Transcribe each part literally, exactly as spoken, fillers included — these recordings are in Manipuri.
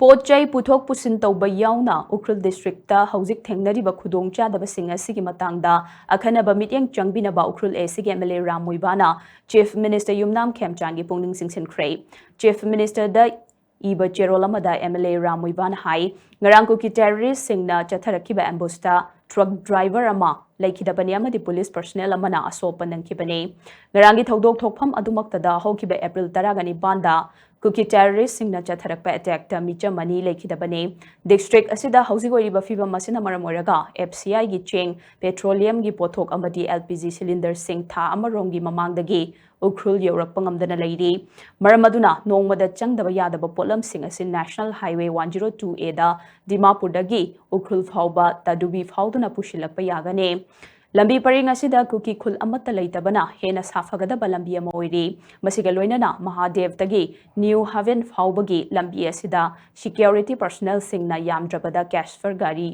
ꯄꯣꯠ ꯆꯩ ꯄꯨꯊꯣꯛ ꯄꯨꯁꯤꯟ ꯇꯧꯕ ꯌꯥꯎꯅ ꯎꯈ꯭ꯔꯨꯜ ꯗꯤꯁꯇ꯭ꯔꯤꯛꯇ ꯍꯧꯖꯤꯛ ꯊꯦꯡꯅꯔꯤꯕ ꯈꯨꯗꯣꯡꯆꯥꯗꯕꯁꯤꯡ ꯑꯁꯤꯒꯤ ꯃꯇꯥꯡꯗ ꯑꯈꯟꯅꯕ ꯃꯤꯠꯌꯦꯡ ꯆꯪꯕꯤꯅꯕ ꯎꯈ꯭ꯔꯨꯜ ꯑꯦꯁꯤꯒꯤ ꯑꯦꯝ ꯑꯦꯜ ꯑꯦ ꯔꯥꯝ ꯃꯨꯏꯕꯥꯅ ꯆꯤꯐ ꯃꯤꯅꯤꯁꯇꯔ ꯌꯨꯝꯅꯥꯝ ꯈꯦꯝꯆꯥꯟꯒꯤ ꯄꯨꯛꯅꯤꯡ ꯆꯤꯡꯁꯤꯟꯈ꯭ꯔꯦ꯫ ꯆꯤꯐ ꯃꯤꯅꯤꯁꯇꯔꯗ ꯏꯕ ꯆꯦꯔꯣꯜ ꯑꯃꯗ ꯑꯦꯝ ꯑꯦꯜ ꯑꯦ ꯔꯥꯝ ꯃꯨꯏꯕꯥꯅ ꯍꯥꯏ, ꯉꯔꯥꯡ ꯀꯨꯀꯤ ꯇꯦꯔꯣꯔꯤꯁꯁꯤꯡꯅ ꯆꯠꯊꯔꯛꯈꯤꯕ ꯑꯦꯝꯕꯨꯁꯇ ꯇ꯭ꯔꯛ ꯗ꯭ꯔꯥꯏꯚꯔ ꯑꯃ ꯂꯩꯈꯤꯗꯕꯅꯤ ꯑꯃꯗꯤ ꯄꯨꯂꯤꯁ ꯄꯔꯁꯅꯦꯜ ꯑꯃꯅ ꯑꯁꯣꯛꯄ ꯅꯪꯈꯤꯕꯅꯤ꯫ ꯉꯔꯥꯡꯒꯤ ꯊꯧꯗꯣꯛ ꯊꯣꯛꯐꯝ ꯑꯗꯨꯃꯛꯇꯗ ꯍꯧꯈꯤꯕ ꯑꯦꯄ꯭ꯔꯤꯜ ꯇꯔꯥꯒ ꯅꯤꯄꯥꯟꯗ ꯀꯨꯀꯤ ꯇꯦꯔꯣꯔꯤꯁꯁꯤꯡꯅ ꯆꯠꯊꯔꯛꯄ ꯑꯦꯇꯦꯛꯇ ꯃꯤꯆꯝ ꯑꯅꯤ ꯂꯩꯈꯤꯗꯕꯅꯤ꯫ ꯗꯤꯁꯇ꯭ꯔꯤꯛ ꯑꯁꯤꯗ ꯍꯧꯖꯤꯛ ꯑꯣꯏꯔꯤꯕ ꯐꯤꯕꯝ ꯑꯁꯤꯅ ꯃꯔꯝ ꯑꯣꯏꯔꯒ ꯑꯦꯐ ꯁꯤ ꯑꯥꯏꯒꯤ ꯆꯦꯡ, ꯄꯦꯇ꯭ꯔꯣꯂꯤꯌꯝꯒꯤ ꯄꯣꯠꯊꯣꯛ ꯑꯃꯗꯤ ꯑꯦꯜ ꯄꯤ ꯖꯤ ꯁꯤꯂꯤꯟꯗꯔꯁꯤꯡ ꯊꯥ ꯑꯃꯔꯣꯝꯒꯤ ꯃꯃꯥꯡꯗꯒꯤ ꯎꯈ꯭ꯔꯨꯜ ꯌꯧꯔꯛꯄ ꯉꯝꯗꯅ ꯂꯩꯔꯤ꯫ ꯃꯔꯝ ꯑꯗꯨꯅ ꯅꯣꯡꯃꯗ ꯆꯪꯗꯕ ꯌꯥꯗꯕ ꯄꯣꯠꯂꯝꯁꯤꯡ ꯑꯁꯤ national highway one zero two ꯑꯦꯗ ꯗꯤꯃꯥꯄꯨꯔꯗꯒꯤ ꯎꯈ꯭ꯔꯨꯜ ꯐꯥꯎꯕ ꯇꯥꯗꯨꯕꯤ ꯐꯥꯎꯗꯨꯅ ꯄꯨꯁꯤꯜꯂꯛꯄ ꯌꯥꯒꯅꯤ꯫ ꯂꯝꯕꯤ ꯄꯔꯤꯡ ꯑꯁꯤꯗ ꯀꯨꯀꯤ ꯈꯨꯜ ꯑꯃꯠꯇ ꯂꯩꯇꯕꯅ ꯍꯦꯟꯅ ꯁꯥꯐꯒꯗꯕ ꯂꯝꯕꯤ ꯑꯃ ꯑꯣꯏꯔꯤ꯫ ꯃꯁꯤꯒ ꯂꯣꯏꯅꯅ ꯃꯍꯥꯗꯦꯕꯇꯒꯤ ꯅ꯭ꯌꯨ ꯍꯥꯚꯦꯟ ꯐꯥꯎꯕꯒꯤ ꯂꯝꯕꯤ ꯑꯁꯤꯗ ꯁꯤꯀ꯭ꯌꯣꯔꯤꯇꯤ ꯄꯔꯁꯅꯦꯜꯁꯤꯡꯅ ꯌꯥꯝꯗ꯭ꯔꯕꯗ ꯀꯦꯁꯐꯔ ꯒꯥꯔꯤ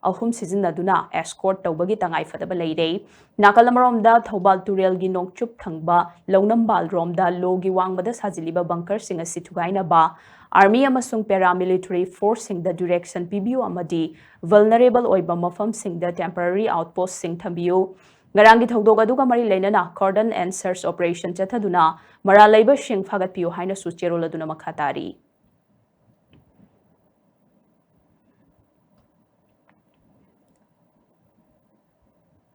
ꯑꯍꯨꯝ ꯁꯤꯖꯤꯟꯅꯗꯨꯅ ꯑꯦꯁꯀꯣꯔꯠ ꯇꯧꯕꯒꯤ ꯇꯉꯥꯏꯐꯗꯕ ꯂꯩꯔꯦ꯫ ꯅꯥꯀꯜ ꯑꯃꯔꯣꯝꯗ ꯊꯧꯕꯥꯜ ꯇꯨꯔꯦꯜꯒꯤ ꯅꯣꯡꯆꯨꯞ ꯊꯪꯕ ꯂꯧꯅꯝꯕꯥꯜ ꯔꯣꯝꯗ ꯂꯣꯒꯤ ꯋꯥꯡꯃꯗ ꯁꯥꯖꯤꯜꯂꯤꯕ ꯕꯪꯀꯔꯁꯤꯡ ꯑꯁꯤ ꯊꯨꯒꯥꯏꯅꯕ ꯑꯥꯔꯃꯤ ꯑꯃꯁꯨꯡ ꯄꯦꯔꯥꯃꯤꯂꯤꯇꯔꯤ ꯐꯣꯔꯁꯁꯤꯡꯗ ꯗꯤꯔꯦꯛꯁꯟ ꯄꯤꯕꯤꯌꯨ ꯑꯃꯗꯤ ꯚꯜꯅꯔꯦꯕꯜ ꯑꯣꯏꯕ ꯃꯐꯝꯁꯤꯡꯗ ꯇꯦꯝꯄꯔꯔꯤ ꯑꯥꯎꯠꯄꯣꯁꯁꯤꯡ ꯊꯝꯕꯤꯌꯨ꯫ ꯉꯔꯥꯡꯒꯤ ꯊꯧꯗꯣꯛ ꯑꯗꯨꯒ ꯃꯔꯤ ꯂꯩꯅꯅ ꯀꯣꯔꯗꯟ ꯑꯦꯟ ꯁꯔꯆ ꯑꯣꯄꯔꯦꯁꯟ ꯆꯠꯊꯗꯨꯅ ꯃꯔꯥꯜ ꯂꯩꯕꯁꯤꯡ ꯐꯥꯒꯠꯄꯤꯌꯨ ꯍꯥꯏꯅꯁꯨ ꯆꯦꯔꯣꯜ ꯑꯗꯨꯅ ꯃꯈꯥ ꯇꯥꯔꯤ꯫